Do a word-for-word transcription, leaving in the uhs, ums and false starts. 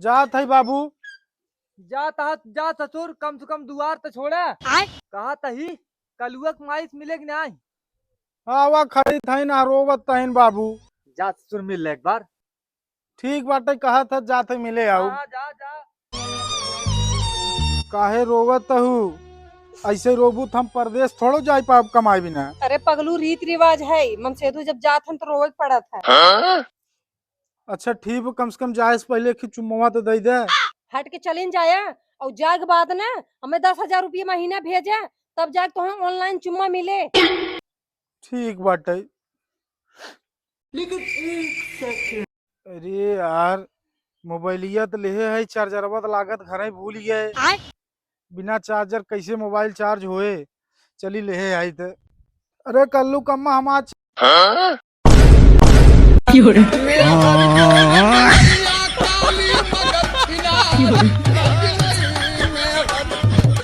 जात है बाबू। जात है, जा ससुर, कम से कम दुआर त छोड़ा। आय। कहा तही, कलुआ के माई से मिले कि नाहीं? आवा खड़ी थई ना, रोवत तहिन बाबू। जा ससुर, मिल ले एक बार। ठीक बाटे, कहा था जात है मिले आऊ। हाँ, जा, जा। काहे रोवत हू? ऐसे रोबू त हम परदेस थोड़ो जाई पाब कमाए बिना। अरे पगलू, रीत रिवाज है, मनसेधू जब जात हन त रोवे के पड़त है। हाँ? अच्छा ठीक बा, कम से कम जाए से पहिले एक चुम्मवा त दे दे। हट के चलिन जाया, और जाए के बाद ना हमें दस हजार रुपये महीना भेजे, तब जाके तोहे online चुम्मा मिले। ठीक बाटे। लेकिन एक second। अरे यार, मोबाइलिया त लेहे है, चार्जरवा त लागत घरे भूल गए। आय। बिना चार्जर कैसे मोबाइल चार्ज होए? चली लेहे आई त। अरे कल्लू कम्मा, हम आज हाँ?